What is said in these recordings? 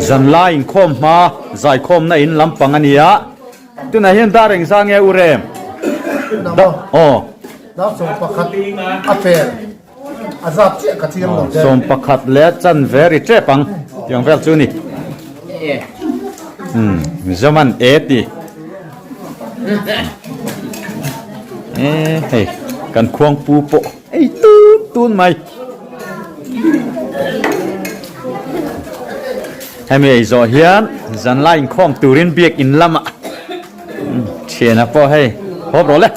Zanlai inkhawm hma zaikhawmna in lampang a ni a, tunah hian dar engzah nge u rem? Aw. Dar 11 a pel. A zat chiah ka chiang lo che. 11 leh chan ve ri tep ang tiang vel chu ni. Umm Mizoman e ti. E hei kan khuang pu pawh ei tun tun mai. Hemi ei zawh hian zanlai inkhawm turin biakin lamah Thiana pawh hei hawp rawh le.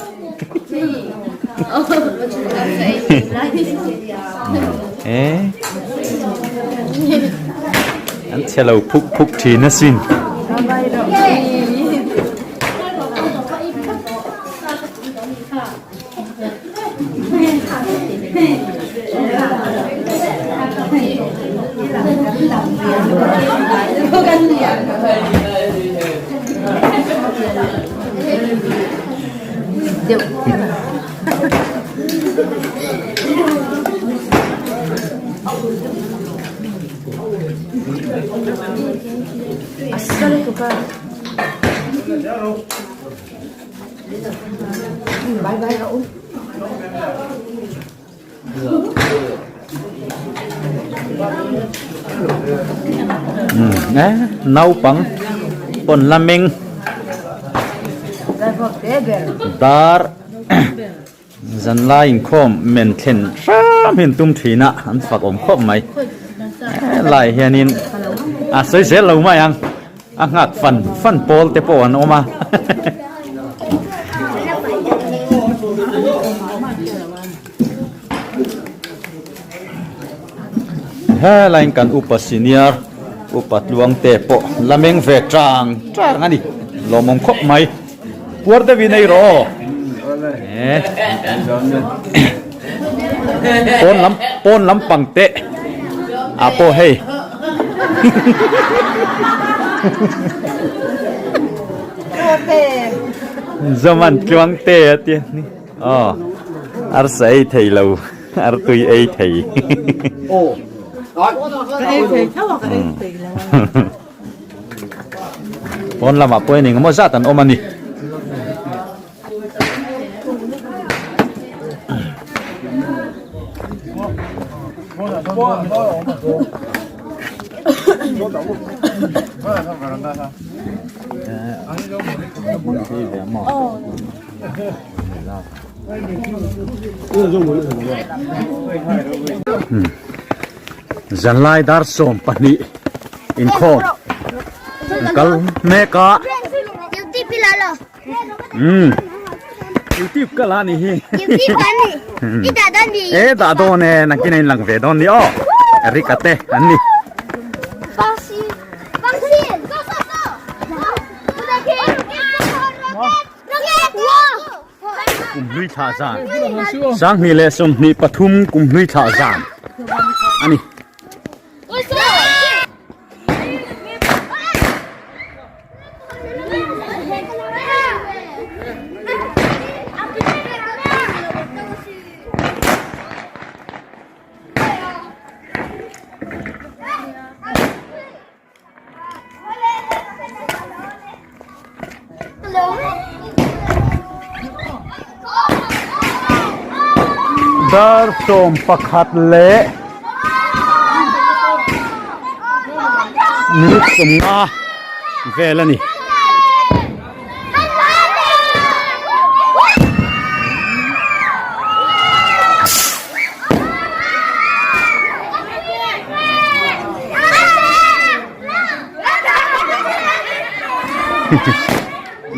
An chhe lo phuk phuk thin asin. Naupang pawn la meng dar zanlai inkhawm men thlen hram hi an tum thin a an fak awm khawp mai helai hianin a sawi zel lo mai ang. A nghak fan fan pawl te pawh an awm a. Helaiin kan upa senior upa tluang te pawh la meng ve tang tang a ni. Lawmawm khawp mai. Puar deuhin ei rawh aw. Pawn lam pawn lampang te ah pawh hei Zawman tluang te a tia ni aw arsa ei thei lo artui ei thei Pawn lamah pawh hian engemaw zat an awm a ni. Zanlai dar 12 inkhawm kal mek a. Um YouTube ka la ni hi YouTube ka ni i dah dawn ni e dah dawn e nakin a in lang ve dawn ni aw Eric a te an ni Foxy Foxy go go go kum hlui thlah zan 2023 kum hlui thlah zan ani Dar 11 leh minute 50 vel a ni.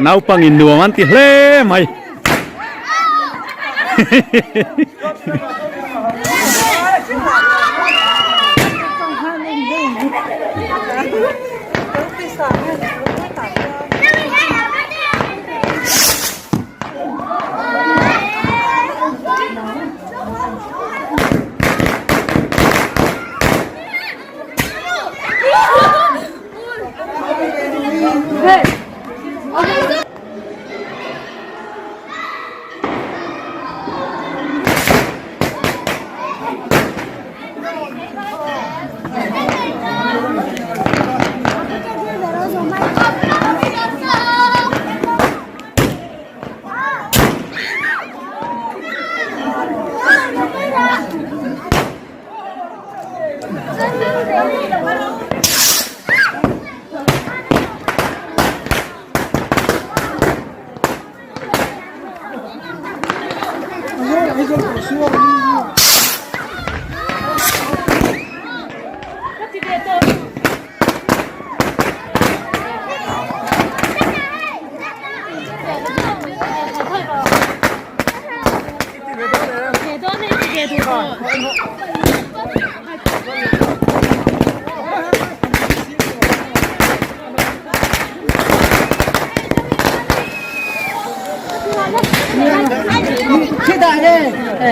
Naupang in nuam an ti hle mai. He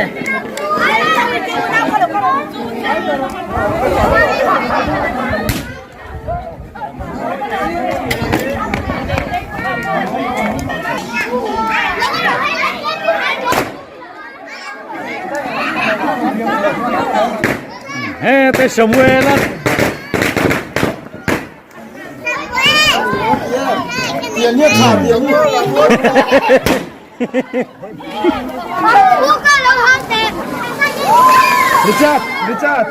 te Samuel a. Richard, Richard,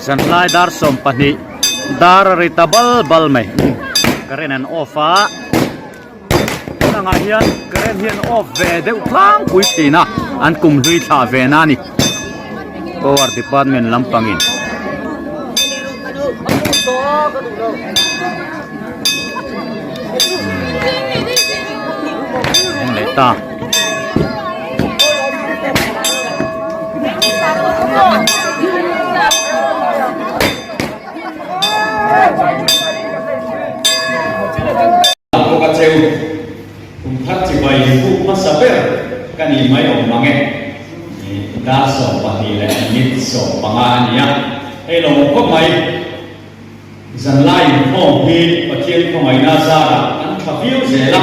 Zanlai dar 12 dar a ri ta bal bal mai current an off a Tunangah hian current hi an off ve deuh tlangpui thin a, an kum hlui thlah ve na a ni. Power department lampangin. Eng leh ta. Bawk a cheu, kum thar chibai buk hmasa ber ka ni mai awm mang e. Dar 12 leh minute 15 a ni a, hei lo awm khawp mai. Zanlai inkhawm hi Pathian khawngaihna zarah kan tha viau zel a,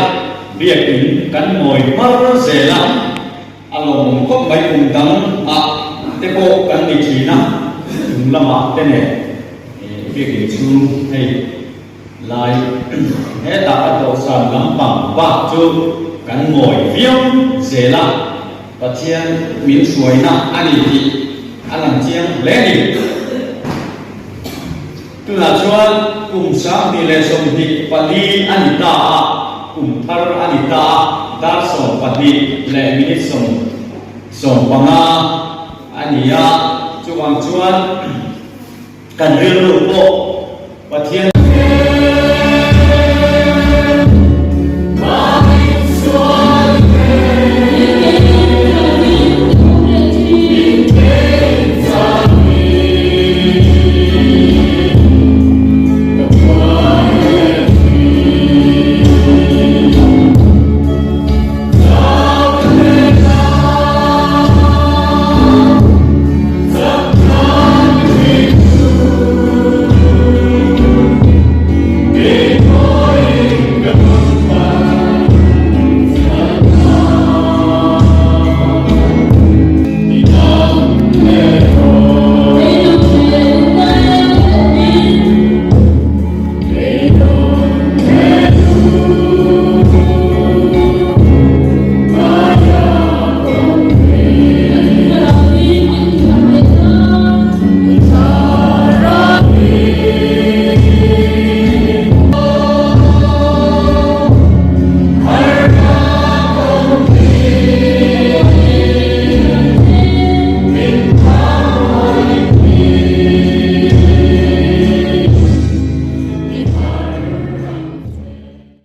biakin kan ngawi hmar zel a, a lawmawm khawp mai kum dang ah te pawh kan ni thin a, chung lamah te nen biakin chhung hei Lai hetah a dawhsan lampang bak chu kan ngawi viau zel a, Pathian min hruaina a ni tih a lang chiang hle a ni. Tunah chuan kum 2024 a ni ta a, kum thar a ni ta a, dar 12 leh minute 15 a ni a, chuvang chuan kan rilru pawh Pathian.